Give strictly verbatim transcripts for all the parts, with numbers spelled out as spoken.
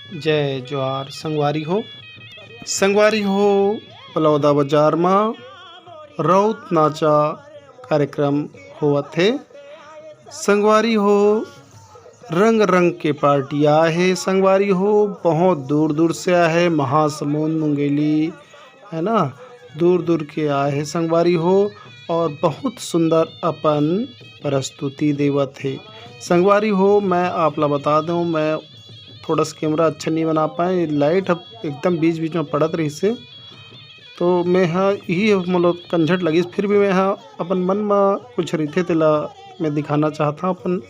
जय जोहार संगवारी हो। संगवारी हो, बलौदा बाजार म राउत नाचा कार्यक्रम होवत हे। संगवारी हो, रंग रंग के पार्टी आए हे। संगवारी हो, बहुत दूर दूर से आए हे, महासमुंद, मुंगेली, है ना, दूर दूर के आए हे संगवारी हो, और बहुत सुंदर अपन प्रस्तुति देवत हे। संगवारी हो, मैं आप ला बता दूं, मैं थोड़ा सा कैमरा अच्छा नहीं बना पाए, लाइट ह एकदम बीच बीच में पड़त रहिस हे, तो मैं ह यही मोला कंझट लगिस, फिर भी मैं ह अपन मन म कुछ रहिथे तेला मैं दिखाना चाहत हंव अपन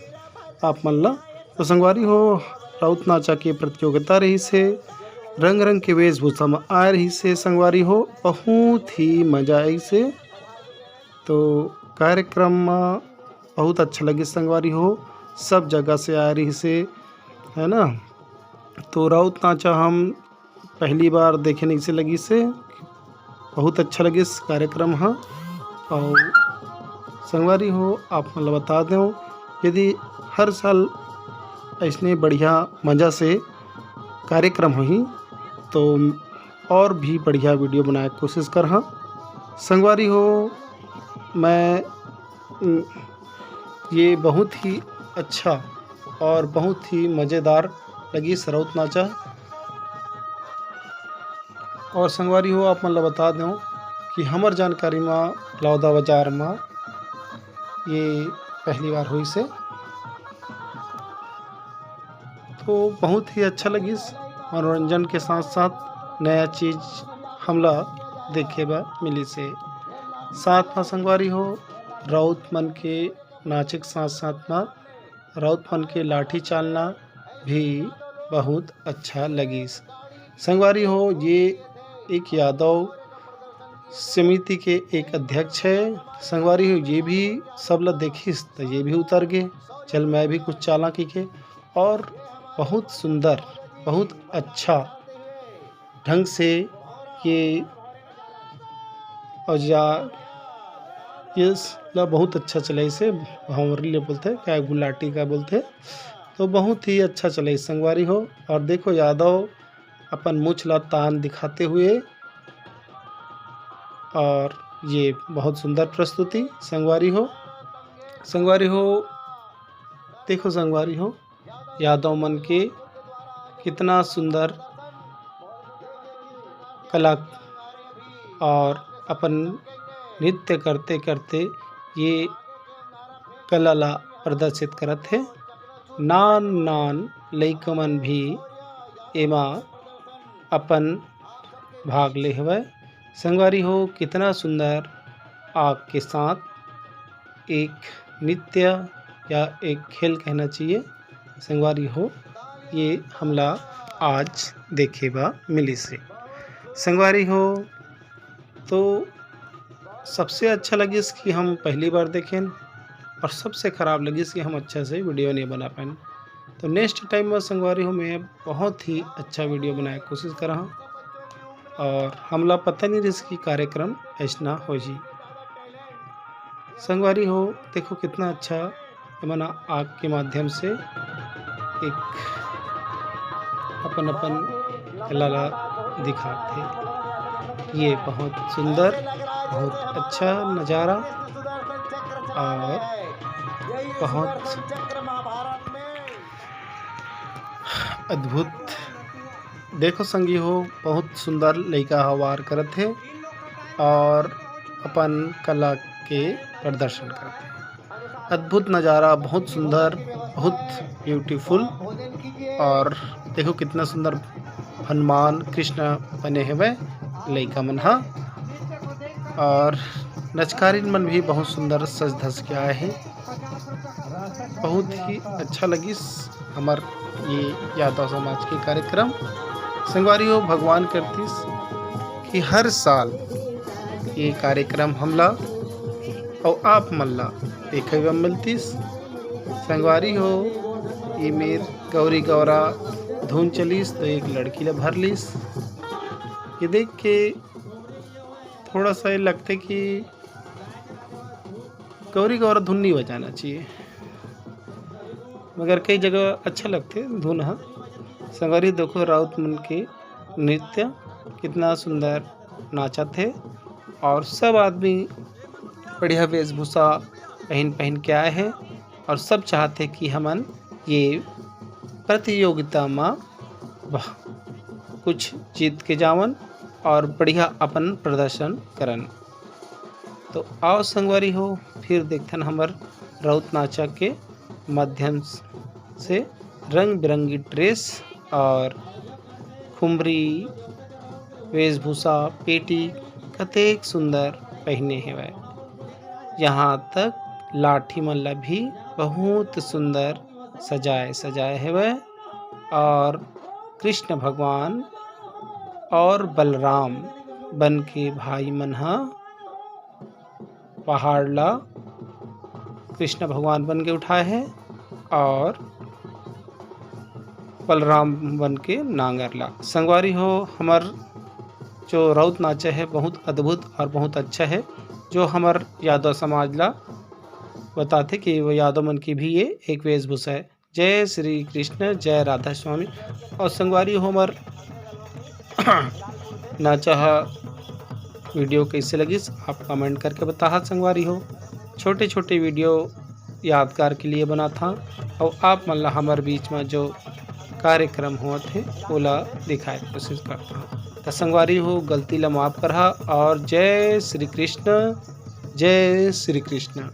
आप मन ला। तो संगवारी हो, राउत नाचा के प्रतियोगिता रहिस हे, रंग रंग के वेशभूषा म आए रहिस हे संगवारी हो, बहुत ही मजा आइस हे। तो कार्यक्रम म बहुत अच्छा लगिस संगवारी हो, सब जगह से आए रहिस हे, है ना। तो राउत नाचा हम पहली बार देखे नइसे लगिस हे, बहुत अच्छा लगिस कार्यक्रम ह। और संगवारी हो, आप मन ल बता देव, यदि हर साल ऐसने बढ़िया मजा से कार्यक्रम होही तो और भी बढ़िया वीडियो बनाए के कोशिश करहा। संगवारी हो, मैं, उम, ये बहुत ही अच्छा और बहुत ही मजेदार लगिस राउत नाचा। और संगवारी हो, आप मन ल बता देव कि हमर जानकारी म लौदा बाजार म ये पहली बार होइस हे। तो बहुत ही अच्छा लगिस, मनोरंजन के साथ साथ नया चीज हमला देखे बर मिलिस हे। साथ म संगवारी हो, राउत मन के नाचे के साथ साथ म राउत मन के लाठी चालना भी बहुत अच्छा लगिस। संगवारी हो, ये एक यादव समिति के एक अध्यक्ष हे। संगवारी हो, ये भी सब ला देखिस त ये भी उतर गे, चल मैं भी कुछ चाला कहिके। और बहुत सुंदर, बहुत अच्छा ढंग से ये औजार, ये ला बहुत अच्छा चलाइस हे, भंवरी ले बोलथे, काय गुलाटी का बोलथे, तो बहुत ही अच्छा चलाइस संगवारी हो। और देखो यादव अपन मुछ ला तान दिखाते हुए, और ये बहुत सुंदर प्रस्तुति संगवारी हो। संगवारी हो, देखो संगवारी हो, यादव मन के कितना सुंदर कला और अपन नृत्य करते करते ये कला ला प्रदर्शित करत हे। नान नान लइका मन भी एमा अपन भाग ले हवय। संगवारी हो, कितना सुंदर आपके साथ एक नृत्य या एक खेल कहना चाहिए संगवारी हो, ये हमला आज देखे बा मिलिस हे। संगवारी हो, तो सबसे अच्छा लगिस कि हम पहली बार देखेन, और सबसे खराब लगिस कि हम अच्छा से वीडियो नहीं बना पाएन। तो नेक्स्ट टाइम में संगवारी हो, मैं बहुत ही अच्छा वीडियो बनाए के कोशिश करहा, और हमला पता नहीं रहिस कि कार्यक्रम ऐसना होही। संगवारी हो, देखो कितना अच्छा एमन आग के माध्यम से एक अपन अपन कला ला दिखाथे। ये बहुत सुंदर, बहुत अच्छा नजारा और बहुत अद्भुत। देखो संगी हो, बहुत सुंदर लइका ह वार करत हे और अपन कला के प्रदर्शन करत हे। अद्भुत नजारा, बहुत सुंदर, बहुत ब्यूटीफुल। और देखो कितना सुंदर हनुमान कृष्ण बने हवय लइका मन ह। और नचकारिन मन भी बहुत सुंदर सज धज के आए हे। बहुत ही अच्छा लगिस हमर ये यादव समाज के कार्यक्रम। संगवारी हो, भगवान करतिस कि हर साल ये कार्यक्रम हमला अउ आप मन ला देखे बर मिलतिस। संगवारी हो, ये मेर गौरी गौरा धुन चलिस तो एक लड़की ला भर लिस। ये देख के थोड़ा सा ये लगथे कि गौरी गौरा धुन नहीं बजाना चाहिए, मगर कई जगह अच्छा लगथे धुन ह। संगवारी देखो, राउत मन के नृत्य कितना सुंदर नाचत हे और सब आदमी बढ़िया वेशभूषा पहन पहन के आए हे और सब चाहत हे कि हमन ये प्रतियोगिता म कुछ जीत के जावन और बढ़िया अपन प्रदर्शन करन। तो आओ संगवारी हो, फिर देखथन हमर राउत नाचा के माध्यम से रंग बिरंगी ड्रेस और खुमरी, वेशभूषा, पेटी कतेक सुंदर पहिने हेवय। यहाँ तक लाठी मन ला भी बहुत सुंदर सजाए सजाए हेवय और कृष्ण भगवान और बलराम बन के भाई मन ह पहाड़ ला कृष्ण भगवान बन के उठाए हे और बलराम बन के नांगर ला। संगवारी हो, हमर जो राउत नाचा हे बहुत अद्भुत और बहुत अच्छा हे, जो हमर यादव समाज ला बताथे कि वो यादव मन की भी ये एक वेशभूषा हे। जय श्री कृष्ण, जय राधा स्वामी। और संगवारी हो, हमर नाचा ह वीडियो कैसे लगिस, आप कमेंट करके बताहा संगवारी हो। छोटे छोटे वीडियो यादगार के लिए बनाथा और आप मन ला हमर बीच में जो कार्यक्रम होत हे ओला दिखाए के कोशिश करथा। त संगवारी हो, गलती ला माफ करहा और जय श्री कृष्ण, जय श्री कृष्ण।